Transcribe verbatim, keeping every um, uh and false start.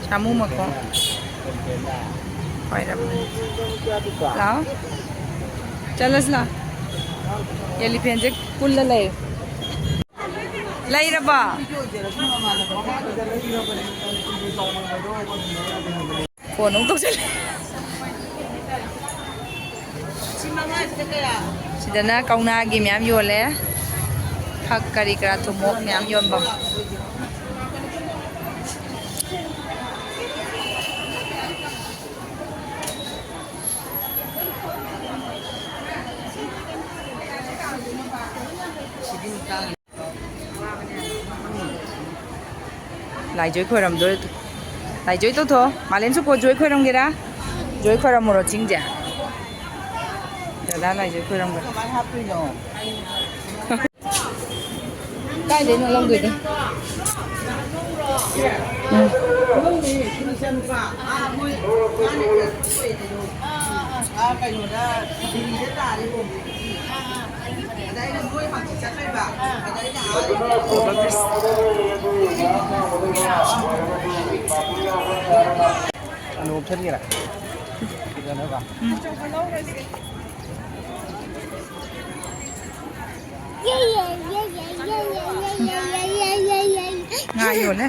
ꯁꯥꯃꯨ ꯃꯈꯣꯡ꯫ ꯈ꯭ꯋꯥꯏꯔꯝꯕꯅꯤ꯫ ꯂꯥꯛꯑꯣ꯫ ꯆꯠꯂꯁꯤ ꯂꯥꯛꯑꯣ꯫ ꯑꯦꯂꯤꯐꯦꯟꯁꯦ ꯄꯨꯜꯂ ꯂꯩ꯫ ꯂꯩꯔꯕꯣ? ꯐꯣꯟ ꯑꯃꯨꯛ ꯇꯧꯁꯜꯂꯦ꯫ ꯁꯤꯗꯅ ꯀꯧꯅꯥꯒꯤ ꯃꯌꯥꯝ ꯌꯣꯜꯂꯦ꯫ ꯐꯛ ꯀꯔꯤ ꯀꯔꯥ ꯊꯨꯝꯃꯣꯛ ꯃꯌꯥꯝ ꯌꯣꯟꯐꯝ꯫ ꯂꯥꯏꯖꯣꯏ ꯈꯣꯏꯔꯝꯗꯣꯏ꯫ ꯂꯥꯏꯖꯣꯏ ꯇꯧꯊꯣꯛꯑꯣ꯫ ꯃꯥꯂꯦꯝ ꯁꯨꯀꯣ ꯖꯣꯏ ꯈꯣꯏꯔꯝꯒꯦꯔꯥ? ꯖꯣꯏ ꯈꯣꯏꯔꯝꯃꯨꯔꯣ ꯆꯤꯡꯁꯦ꯫ ꯗꯗꯥ ꯂꯥꯏꯖꯣꯏ ꯈꯣꯏꯔꯝꯒꯦ꯫ ꯀꯃꯥꯏꯅ ꯍꯥꯞꯇꯣꯏꯅꯣ? ꯀꯥꯏꯗꯩꯅꯣ ꯂꯧꯗꯣꯏꯗꯣ? ꯎꯝ꯫ ꯑꯥ, ꯀꯩꯅꯣꯗ, ꯗꯤꯜꯂꯤꯗ ꯇꯥꯔꯦ ꯂꯨꯍꯣꯡꯕꯗꯨꯗꯤ꯫ ꯑꯗ ꯑꯩꯅ ꯃꯣꯏ ꯍꯪꯆꯤꯠ ꯆꯠꯇꯣꯏꯕ꯫ ꯑꯗ ꯑꯩꯅ ꯑꯥ ꯑꯅꯨꯞ ꯊꯟꯒꯦꯔꯥ? ꯐꯖꯅꯕ꯫ ꯎꯝ꯫ ꯉꯥ ꯌꯣꯜꯂꯦ꯫